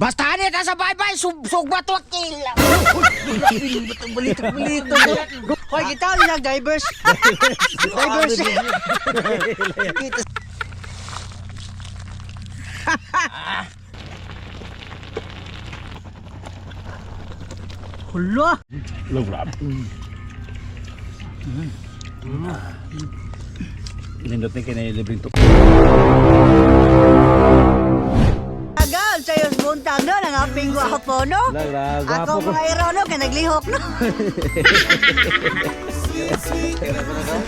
Basta ani ta sa baybay, sugba to kila. Balito, balito. Hoy, kita nila divers. Divers. Kita. Hala! Nindot ni kinay libreng tuk. Tagal sa'yo buntag no, nang aping gwapo no. Wala, Ako gwapo ko. mga iro no, kay naglihok no.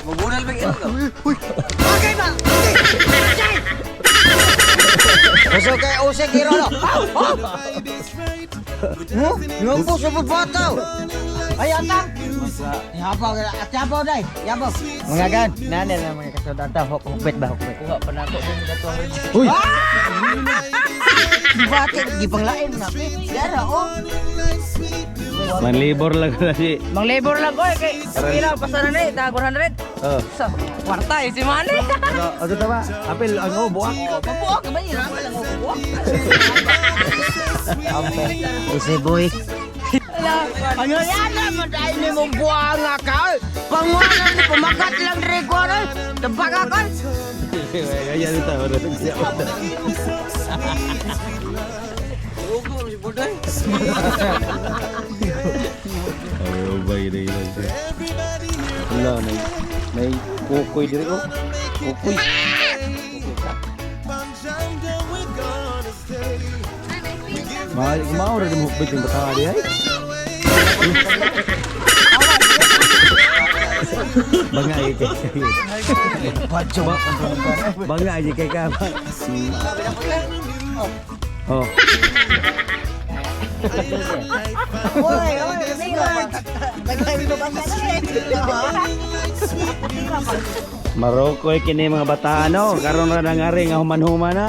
Mabunal ba iro ka? Okay ba? Okay. Usok kay usik iro no. Aw, aw. Huh? Ngampo sa bataw. Ay atang. Yabaw, at yabaw day. Yabaw. Mga gan, nani na mga kasudata hukbit ba hukbit. Kuha pa na ako din dato. Uy! Bakit gipanglain na? Dara oh. Manlibor lang na si. Mang labor lang ko kay pila pasara na eh, tag 100. Oh. Sa kwarta eh si Mane. Ano, ano tama? Apil, ang oh, buwak. Mabuak ka ba niya? Lang ako buak. Isi boy. Ano yan naman dahil ni mong buwanga ka? Panguanan ni pumagat lang rin ko rin. Tabaga ka. Ayan ito, ano siya. Oh, bay na yun. Wala, may kukoy diri oh. Kukoy. Mahal, kumao rin mo hukbit yung bata di ay. Bangay kay. Bangay kay ka. Oh. Oy, oy, amigo. Naglabi ba ba Marokoy kini mga bataan no. Karon ra nangari nga human-human na.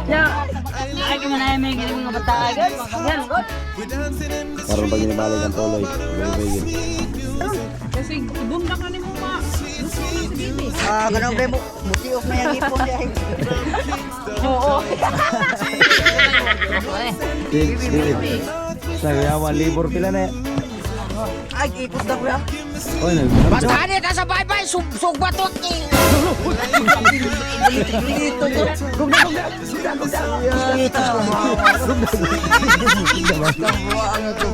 Ya. Ay ka man ay may gini mga bata agad. Yan god. Karon pa ginibalik ang tuloy. Tuloy Kasi ibundak na ni mo ma. Gusto na si Bibi. Ah, ganun ba mo? Mutiok na yung ipon niya. Oo. Sa yawa libor pila na. Ay, ikot na kuya. Oy, nag Basta ani ta sa baybay, sugba to kila. Dito to.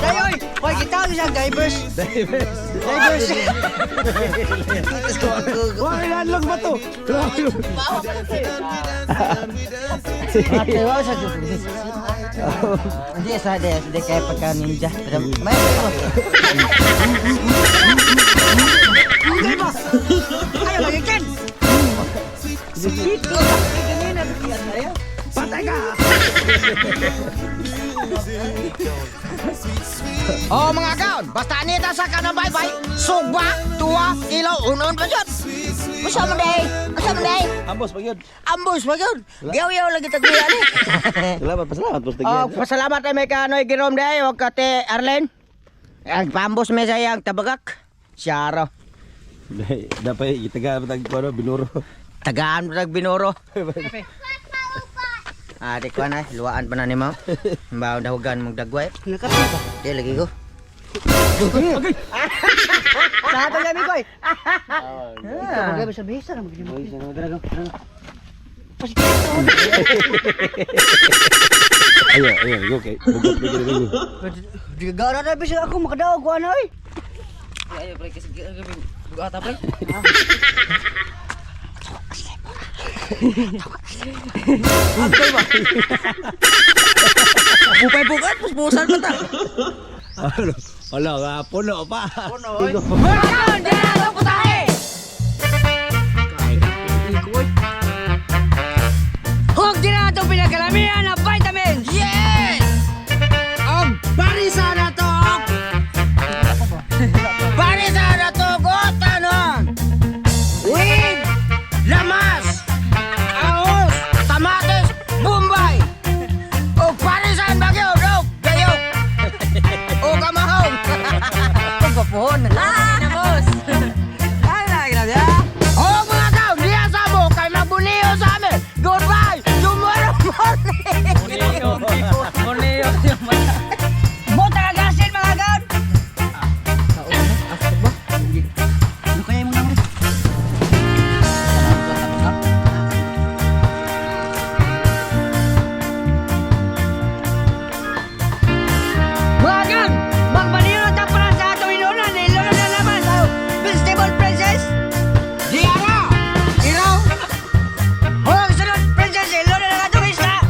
Dayoy, hoy, kita nila divers. Divers. Divers. Wah, ilanlog ba to? Ate, wow sa Hindi sa de, de kay pagka ninja. Pero may Okay ba? Ayaw lagi Ken. Patay ka! Oh mga kaon, basta ani ta sa kanang baybay, sugba, tuwa, kilo, unon pa jud. Usa man day? Usa man day? Ambos pag yun. Ambos pa jud. Giyaw-yaw lagi tagwiya ni. Salamat, pasalamat boss Oh, tagyan. pasalamat ay may kanoy Girom day og kate Arlen. Ang pambos may sayang tabagak. Siyaro. Dapat itaga tag ano binuro. Tagaan mo tag binuro. Ah, di ko na, luwaan pa na ni ma'am. Bawo dahugan mong dagway. Nakapi ba? Di lagi ko. Sa ato niya, amigo. Ah. Bagay ba sa bisa na magiging. Ayo, ayo, go kay. Bugat bigil bigil. Di gara na bisa ako makadaog ko ano oy. Ayo pre kasi bugata pre. Bupay bugat, puspusan pa ta. Ano? Wala, nga, puno pa. Puno oy. Welcome dito putahe. Hug din na itong pinakalamihan na vitamins. Yes! Og barisa na to. Barisa na to gotanon. With lamas, ahos, kamatis, bombay. Og parisan bagyo, dog, gayo. O kamahong. Kung papuhon. Ah, boss. Ay, na grabe. ah. Oh mga kaw, diya sa mo kay magbuniyo sa amin. Goodbye. Tomorrow morning. Borneo yung mata. Buta ka gasin mga gaon! Ano kaya yung mga? Mga gaon! Magbaliw na taparan sa atong inunan! Ilunan na naman sa Vegetable Princess! Di ara! Ilaw! Huwag sunod, Princess! Ilunan na atong isla!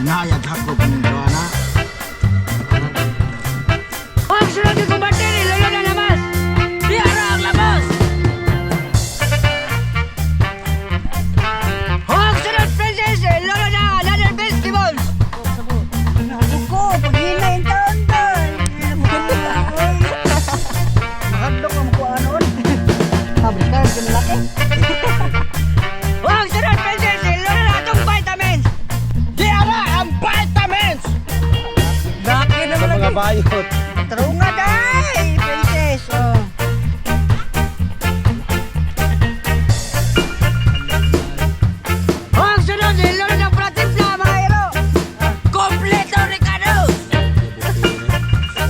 Nayag hakop ning ana. Huwag sunod yung kumbatin! Ilunan na naman! Di ara ang labas. Huwag sunod, Princess! Ilunan na ang another vegetables! Ko, paghina yung taon doon! Mahadlok ang kuha noon. Pabrika, yung laki. Huwag sunod, Princess! Ilunan na atong vitamins! Di ara ang vitamins! Laki Sa mga bayot. Tarunga day, princess. Oh. Huwag sunod, ilunod ang pratimpla, mga hero. Kompleto Ricardo.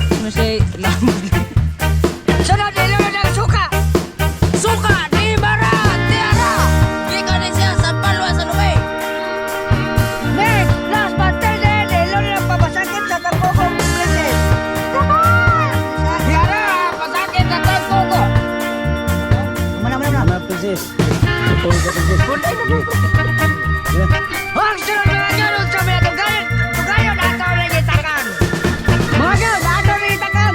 Ano siya lamog? Sunod, ilunod ang suka. Suka di bara di ara. Gikan ni siya sa palwa sa lubay. Next, last but third, ilunod ang papasakit sa tangkokong princess. Di ara pasakit sa tangkoko. Mana, mana, mana. Ano, princess? Ito sa princess. Huwag sunod mga ganun sa mga tugayon. Tugayon, ataw na gitakan. Mga ganun, ataw na gitakan.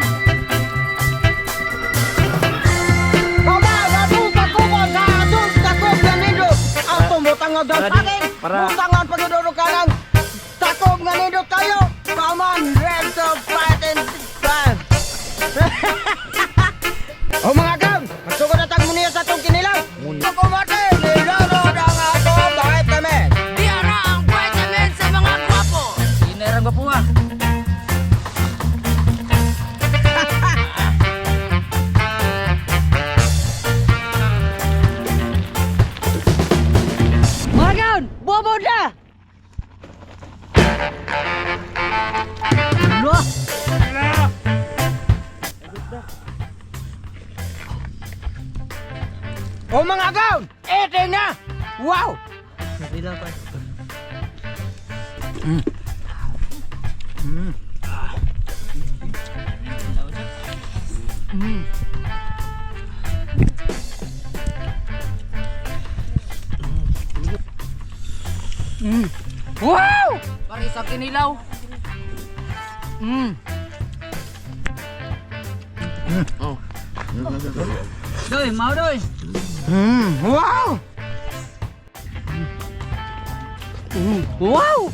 Kama atong takuban sa atong takob nga nindot. Atong butangan ang saging. Butangan paguduro kanang takob nga nindot kayo. Come on, red to fight and fight. O mga gang, magsugod na tag muniya sa atong kinilaw. Kumate, nilaro ang atong vitamin. Di ara ang vitamin sa mga gwapo. Inarang gwapo ah. Mga gaon, bobo na! Lo! O mga gang, ete na! Wow! Wow! Pare sa kinilaw. Oh. Doy, mau doy. Wow! Wow!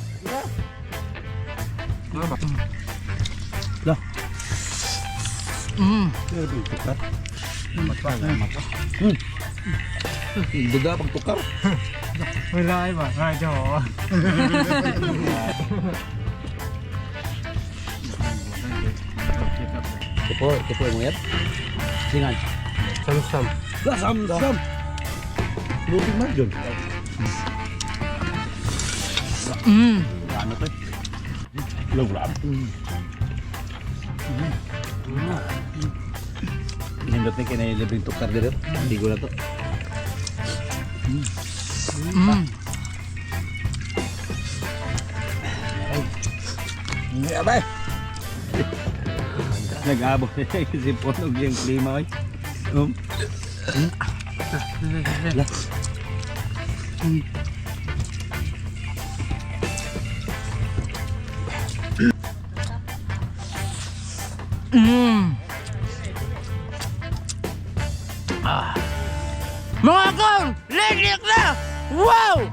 Duga pagtukar. Wala ay ba? Radyo. Tipo, tipo mo yan? Singan. Sam-sam. Sam-sam. Lupi man yun. Ano to? Lograb. Nindot ni kinay libreng tukar dito. Hindi ko na to. Abay. Nag-abot kasi punog yung klima. Oy. Mga kaon, liglik na! Wow!